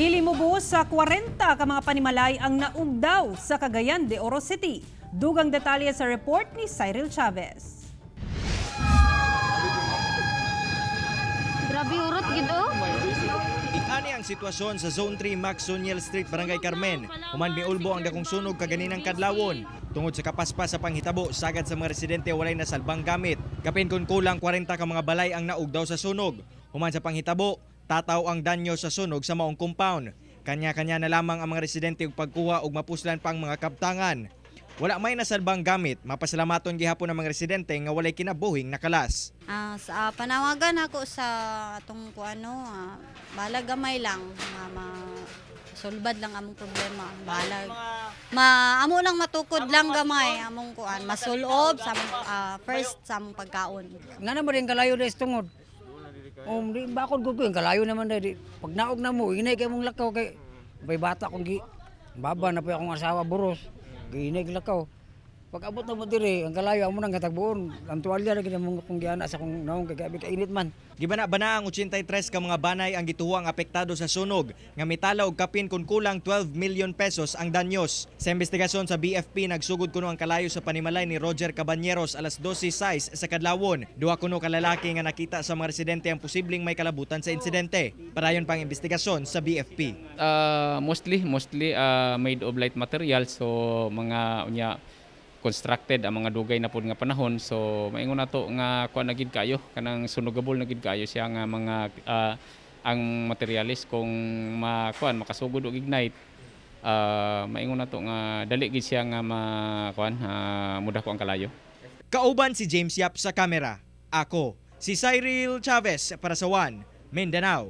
Dili mobuos sa 40 ka mga panimalay ang naugdaw sa Cagayan de Oro City. Dugang detalye sa report ni Cyril Chavez. Grabe urot gid oh. Ani ang sitwasyon sa Zone 3 Max Soniel Street, Barangay Carmen. Human miulbo ang dakong sunog kaganinang kadlawon. Tungod sa kapaspas sa panghitabo, sagad sa mga residente walay nasalbang gamit. Kapin kung kulang 40 ka mga balay ang naugdaw sa sunog. Human sa panghitabo, tataw ang danyo sa sunog sa maong compound. Kanya-kanya na lamang ang mga residente og pagkuha og mapuslan pang mga kaptangan. Wala may nasalbang gamit, mapasalamaton gihapon ang mga residente nga walay kinabuhing nakalas. Sa panawagan ako sa atong kuano, balag gamay lang, ma sulbad lang among problema. Balag. Ma amo lang matukod lang gamay among kuan, masulob sa among, first sa among pagkaon. Nga naman rin kalayo na tungod. Di bakod ko yung kalayo naman dahil. Pag naog na mo, inay kay mong lakaw kay may bata kong gi baba na pa akong asawa buros. Giinay kay lakaw. Pag abot na mo diri, ang kalayo amo nang katagbuon. Ang tuwalya ra gid mong kong giana sa kong naong kay gabi kainit man. Gibana-bana ang 83 ka mga banay ang gituwang apektado sa sunog nga mitala og kapin kun kulang 12 million pesos ang danyos. Sa investigasyon sa BFP, nagsugod kuno ang kalayo sa panimalay ni Roger Cabañeros alas 12:06 sa kadlawon. Duha kuno ka lalaki nga nakita sa mga residente ang posibleng may kalabutan sa insidente. Padayon pang investigasyon sa BFP. Mostly made of light material, so mga unya constructed ang mga dugay na pud nga panahon, so maingon nato nga kuan na gid kayo, kanang sunugable na gid kayo siya nga mga ang materialis kung makuan makasugod og ignite, maingon nato nga dali gid siya nga makuan, mudah ko ang kalayo. Kauban si James Yap sa kamera. Ako, si Cyril Chavez para sa One Mindanao.